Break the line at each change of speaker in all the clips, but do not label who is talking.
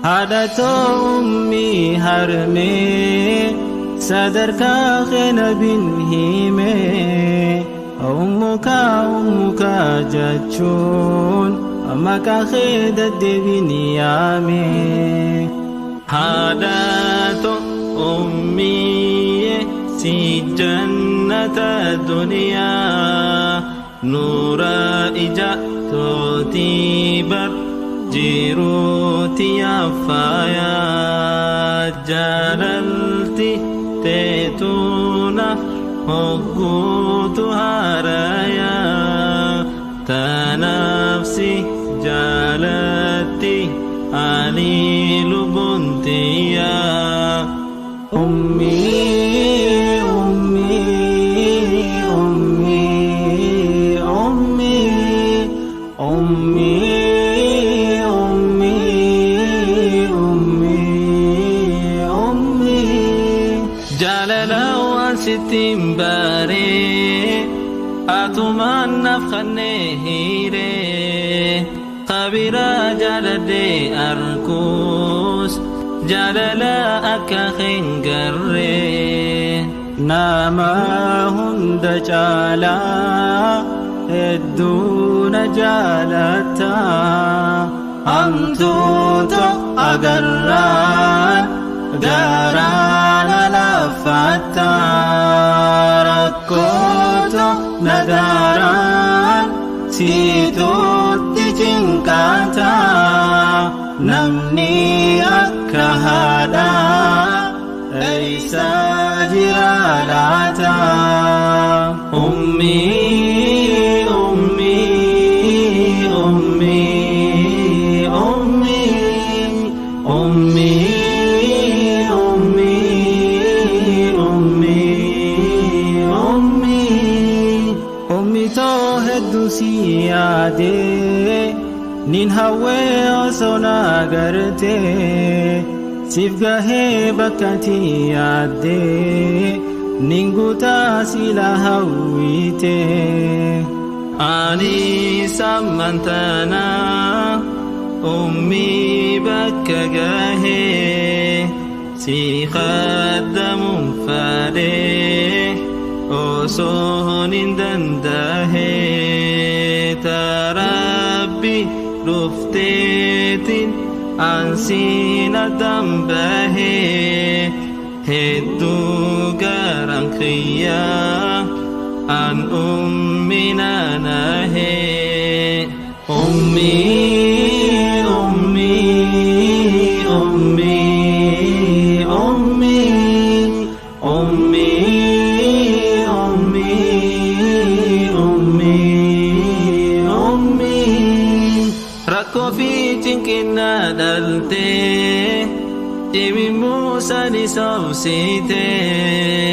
Haadha ummii harmee sadarkaa keena bin hime, ummuka ummuka jechuun maqaa kee deddeebiin yaame.
Haadhato ummiyye si jannata duniyaa, nuura ija tootii bar jiruuti yaafayaa, jaalalti teetuuna hogguutu haarayaa, tanaafsi jaalatti ani lubbuntiyyaa.
Ummii ummii ummii ummii ummii ummii ummii ummii.
Jaalala waan sittiin baree atumaan naaf kannee hiree, qabira jaaladhee arkuus jaalala akka hin garree.
Nama hunda caalaa hedduu na jaalatta, hamtuutu agarraan garaa na laffatta, rakkootu na daaraan siituutti cinqaata, namni akka haadhaa eessa jira laata?
Ummii ummii ummii ummii ummii ummii ummii ummii.
Ummitoo hedduu si yaadee nin hawwee osoo na agartee, siif gahee bakka ati yaaddee nin guutaa sila hawwitee.
Ani sammantanaa ummii bakka gahee si khaddamuun fadhee osoo hin dandahee, tarabbi dhufteetiin ansiin addan bahee, hedduu garan kiyyaa an ummina nahee. Ummii ummii ummii ummii ummii ummii ummii ummii. Rakkoo fi cinqinna dhaltee cimimmuusani sobsitee,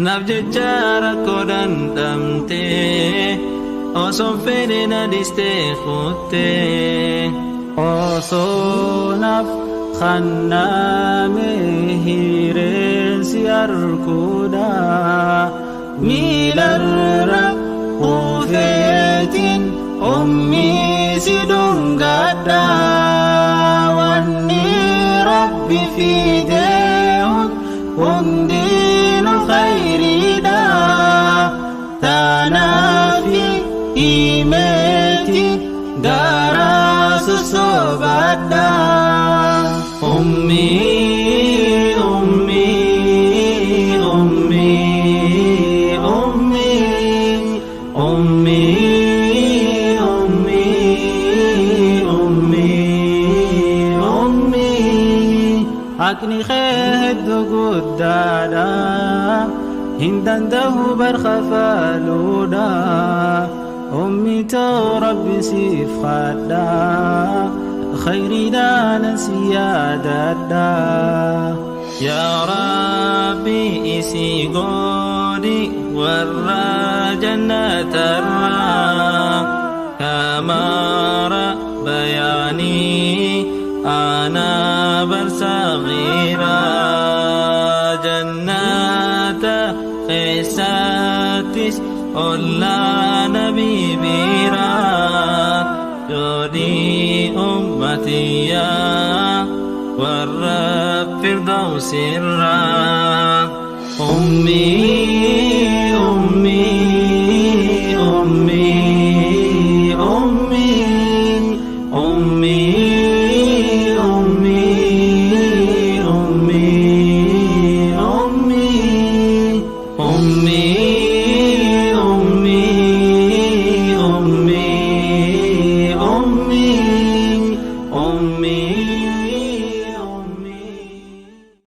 naaf jecha rakkoo dandhamtee osoon fedhe na dhistee kuttee.
Osoo naaf kanname hireensi arguudha, miilarra kufeetiin ummii si dhungadha, wanni rabbi fide hundinuu khayriidha, tanaafi himeeti garaa sosobadha.
Ummii ummii ummii ummii ummii ummii ummii ummii.
Haqni kee hedduu guddaadha, hin danda'u barkhafaluudha. Ummi too rabbi siif kadha, khayriidhaan si yaadadha.
Yaa Rabbi isii godhi warra jannatarraa kamaara bayaanii أنا برصغيرة جنات خيساتس أولا نبي بيرا يودي أمتي يا والرب فردوس الرا أمي أمي أمي أمي أمي أمي أمي أمي أمي أمي أمي أمي أمي.